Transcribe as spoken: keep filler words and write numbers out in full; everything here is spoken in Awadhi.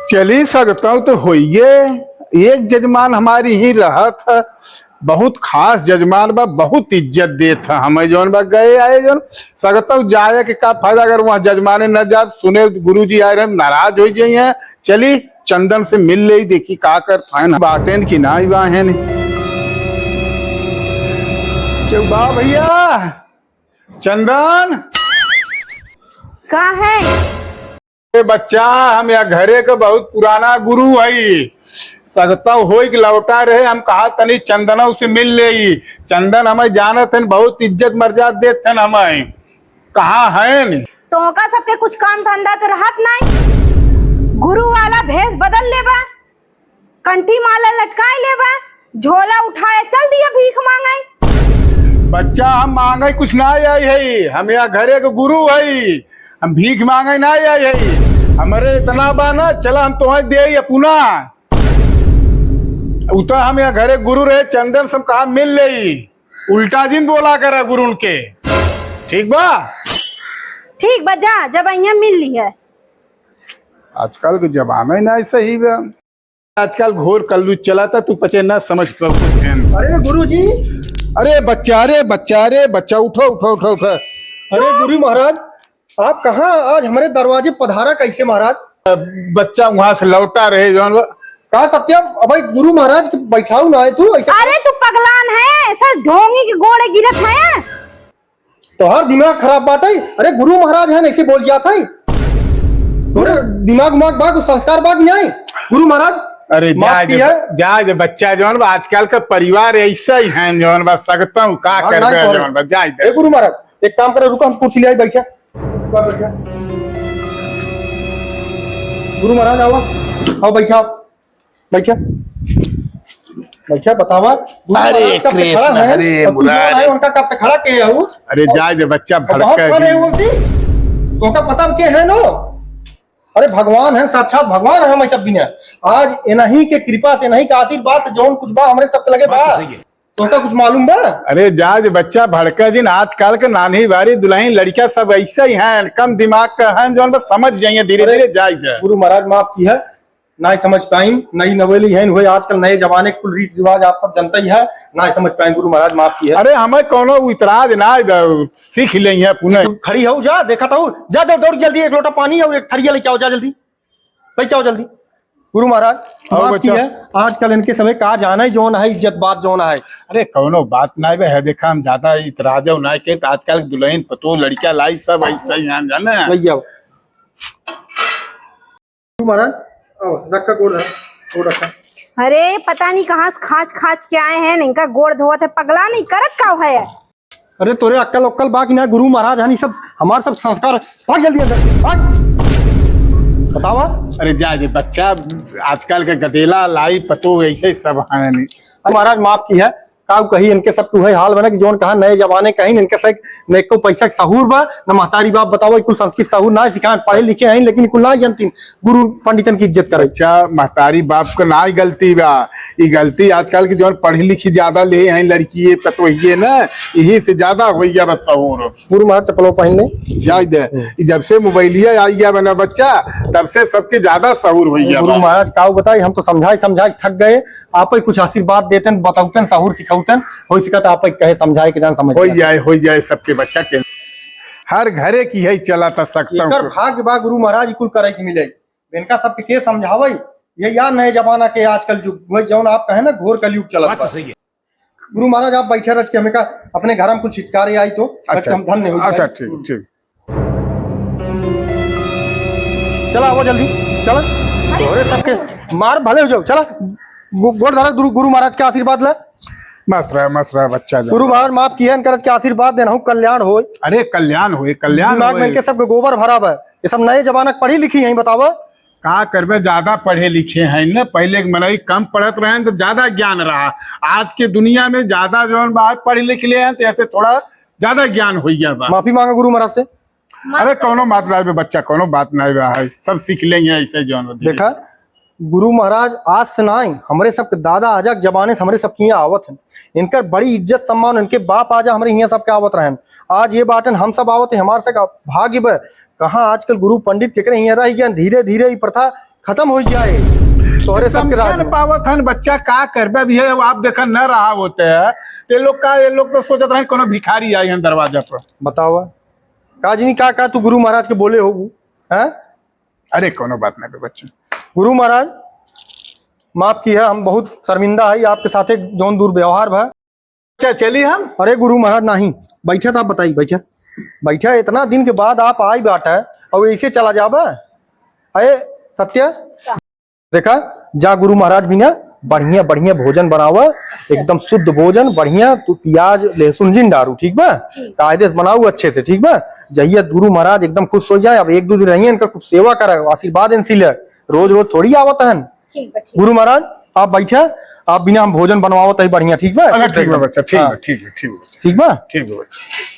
चली, सगतौ तो होइए, एक जजमान हमारी ही रहत है, बहुत खास जजमान बा, बहुत इज्जत देत है हमें, जौन बा गए आए जौन। सगतौ जाए के का फायदा अगर वहाँ जजमाने न जात, सुने गुरुजी आए रहे, नाराज होइ जाइए। चली, चंदन से मिल लेई, देखी का करत हैं, बाटेन कि नाहीं बाहेन। केहू बा भइया? चंदन? का है? ए बच्चा, हम या घरे के बहुत पुराना गुरु हई। सगतौ होई के लौटा रहे, हम कहा तनी चंदनौ से मिल लेई। चंदन हमें जानत हन, बहुत इज्जत मर्याद देत हन हमें। कहाँ हन? तोहका सबके कुछ काम धंधा तो रहत नाई। गुरु वाला भेष बदल लेबा, कंठी माला लटकाए लेबा, झोला उठाए चल दिया भीख मांगे। बच्चा, हम मांगे कुछ ना आई है, हम या घरे के गुरु हई, हम भीख मांगे ना आई है। हमरे इतना बा ना, चला हम तोहे देई अपना। उ तो हम या घरे गुरु रहे, चंदन से हम कहा मिल लेई। उल्टा जिन बोला करे गुरुन के, ठीक बा? ठीक बा, जा, जब अइया मिल लिहे। आजकल के जमाना ही ना सही बा। आजकल घोर कलयुग चलता, तू पचे ना समझ पाऊ कुछ है। अरे गुरुजी। अरे बच्चा, अरे बच्चा, अरे बच्चा, उठो, उठो, उठो, उठो। अरे गुरु महाराज, आप कहाँ आज हमरे दरवाजे पधारा कैसे महाराज? बच्चा वहाँ से लौटा रहे जौन बा। का सत्यम, अबे गुरु महाराज के बैठाऊ ना है तू ऐसे? अरे तू पगलान है, सर ढोंगी के गोड़े गिरत है। तोहार दिमाग खराब बाटे। अरे गुरु महाराज हैं, ऐसे बोल जात है। तोरे दिमाग उमाग बा, कुछ संस्कार बा कि नहीं? गुरु महाराज, अरे माफ जाए दे, किया। जाए दे बच्चा, जौन बा आजकल का परिवार ऐसा ही है, जौन बा सकता हूँ का भाग कर भाग दे, तोरे। जौन बा जाए दे। ए गुरु महाराज, एक काम करे, रुको, हम कुर्सी ले आई, बैठा। बैठा। गुरु महाराज आओ, आओ बैठा। बैठा, बैठा, बतावा। गुरु अरे महाराज कब से कृष्ण, खड़ा है? हरे और तू जो मुरारी। है, उनका कब से खड़ा किए हो? अरे और जाए दे बच्चा, और बहुत भड़का फन है जी। उनसे। तो उनका पता के है नो? अरे भगवान है, साक्षात भगवान है, हम सब बिना। आज इन्हीं के कृपा से, इन्हीं के आशीर्वाद से जौन कुछ बा हमरे सबके लगे बात बा। तो सही है। तोहका कुछ मालूम बा? अरे जाए दे बच्चा, भड़का जिन। आजकल के नान्ही बारी दुल्हन लड़का सब ऐसे ही हैं, कम दिमाग का हैं, जौन बस समझ जाइए धीरे अरे, धीरे, जाए दे। गुरु महाराज माफ किया, नाहीं समझ पाइन, नई नवेली हैं, हुए आजकल नए जमाने के कुल रीत रिवाज आप सब जनते ही है, नाहीं समझ पाइन, गुरु महाराज माफ किया। अरे हमें कौनो इतराज ना बा, सीख ले हैं पुनः। तू खड़ी हो जा, देखा तो जा, दौड़, दौड़ जल्दी एक लोटा पानी और एक थरिया लेके आओ, जा जल्दी। भाई, क्या हो जल्दी? गुरु महाराज, आओ माफ बच्चा। किया। आजकल इनके समय का जाना है, जौन है इज्जत बात जौन है। अरे, कौनो बात नाई बे, है देखा, हम ज्यादा इतराजो नाई के, तो आजकल दुल्हन, पतोह, लड़कियां लाई, सब ऐसा ही हैं, जाने? भैया। गुरु महाराज, आओ, रखा गोड़, गोड़ रखा। अरे, पता नहीं कहाँ से खांच खांच के आए हैं, इनका गोड़ धोवत है, पगला नहीं करत का है? अरे तोरे अक्कल उक्कल बा कि ना? गुरु महाराज हन, ई सब हमार सब संस्कार। भाग जल्दी अंदर, भाग। बतावा। अरे जाए दे बच्चा, आजकल के गदेला लाई पतोह ऐसे सब हैं नहीं। अरे महाराज माफ किया, काउ कही इनके सब तू है हाल बना कि जौन कहा नए जमाने कहीं इनके से न एको पैसा के सहूर बा, न महतारी बाप बतावा, कुल संस्कृत सहूर ना सिखाएं, पढ़े लिखे हैं लेकिन कुल ना जानतीन। गुरु पंडितन की इज्जत करे। बच्चा, महतारी बाप क नाई गलती बा, ई गलती आजकल के जौन पढ़ी लिखी ज्यादा ले हैं लड़किए पतोहिए न, यही से ज्यादा होइया बस सहूर। गुरु महाराज चप्पलो पहन ले। जाए दे, ई जब से मोबाइलिया आइया बना बच्चा, तब से सबके ज्यादा सहूर होइया गुरु बा। महाराज काउ बताई, हम तो समझाई समझाई थक गए, आप ही कुछ आशीर्वाद देतन, बतौतन, सहूर सिखौतन, हो सकत आप ही कहे समझाए के जान समझ होई जाए। जाए, होई जाए सबके बच्चा के। हर घरे की है चला था सकता हूँ। एकर भाग्य बा गुरु महाराज कुल करे के मिले। इनका सबके के समझावई? ये या नए जमाना के आजकल युग, वही जौन आप कहे ना घोर कलयुग चलत बात बा। तो सही है। गुरु महाराज आप बैठे रह के हमें का अपने घर में कुछ हितकारी आई तो अच्छा। हम धन्य हो अच्छा, जाए। ठीक, ठीक। चला, आवा जल्दी, चला। अरे! तोरे सबके मार भले हो जाओ, चला। गो-, गोड़ धरा गुरु, गुरु महाराज के आशीर्वाद ला। मस्त रहा, मस्त रहा बच्चा जा। गुरु महाराज माफ किया, इनकर के आशीर्वाद देना हूँ, कल्याण होए। अरे कल्याण होए, कल्याण दिमाग में होए। इनके सबके गोबर भरा बा। ये सब नए जमाना के पढ़ी लिखी हैं, बतावा। का करबे, ज्यादा पढ़े लिखे हैं न, पहले के मनई कम पढ़त रहे तो ज्यादा ज्ञान रहा। आज के दुनिया में ज्यादा जौन बा पढ़ लिख ले हैं तो ऐसे थोड़ा ज्यादा ज्ञान हो गया बा। माफी मांगा गुरु महाराज से। अरे कौनो बात ना बे बच्चा, कौनो बात ना बे, है सब सीख लेंगे ऐसे जौन हो धीरे देखा, धीरे। गुरु महाराज आज से नाहीं, हमरे सबके दादा आजा के जमाने से हमरे सबके हियाँ आवत हैं। इनकर बड़ी इज्जत सम्मान, इनके बाप आजा हमरे हियाँ सबके आवत रहन। आज ये बाटन हम सब आवत हैं, हमार सबका भाग्य बा। कहाँ आजकल गुरु पंडित केकरे हियाँ रह गया, धीरे धीरे ये प्रथा खतम होइ जाए। तोहरे सबके समझा राज न में। पावत हन बच्चा, का करबे? अभी है, आप देखा न रहा होते हैं, ये लोग का, ये लोग तो सोचत रहन कोनो भिखारी आई हैं दरवाजा पर। बतावा, का जनी का, का तू गुरु महाराज के बोले हो, हैं? अरे कोनो बात नहीं बे बच्चा। गुरु महाराज, माफ किया, हम बहुत शर्मिंदा है आपके साथे जौन दुर्व्यवहार भा। अच्छा, चली हम। अरे गुरु महाराज, नहीं, बैठा तो आप बताई, बैठा, बैठा। इतना दिन के बाद आप आई बाटा और ऐसे चला जाबा? अरे सत्य, देखा, जा गुरु महाराज भी ना बढ़िया बढ़िया भोजन बनावा, एकदम शुद्ध भोजन, बढ़िया। तू प्याज लहसुन जिन डारू, ठीक बा? ठीक। कायदे से बनाऊ अच्छे से, ठीक बा? जहिया गुरु महाराज एकदम खुश हो जाए, अब एक दो दिन रहिए, इनका खूब सेवा करा, आशीर्वाद इनसे ले। रोज रोज थोड़ी आवत हन। ठीक बा, ठीक। गुरु महाराज, आप बैठा, आप बिना हम भोजन बनवावत है बढ़िया, ठीक बा? अच्छा, ठीक बा बच्चा, ठीक हाँ। बा, ठीक बा, ठीक बा बच्चा। ठीक बा? ठीक बा बच्चा।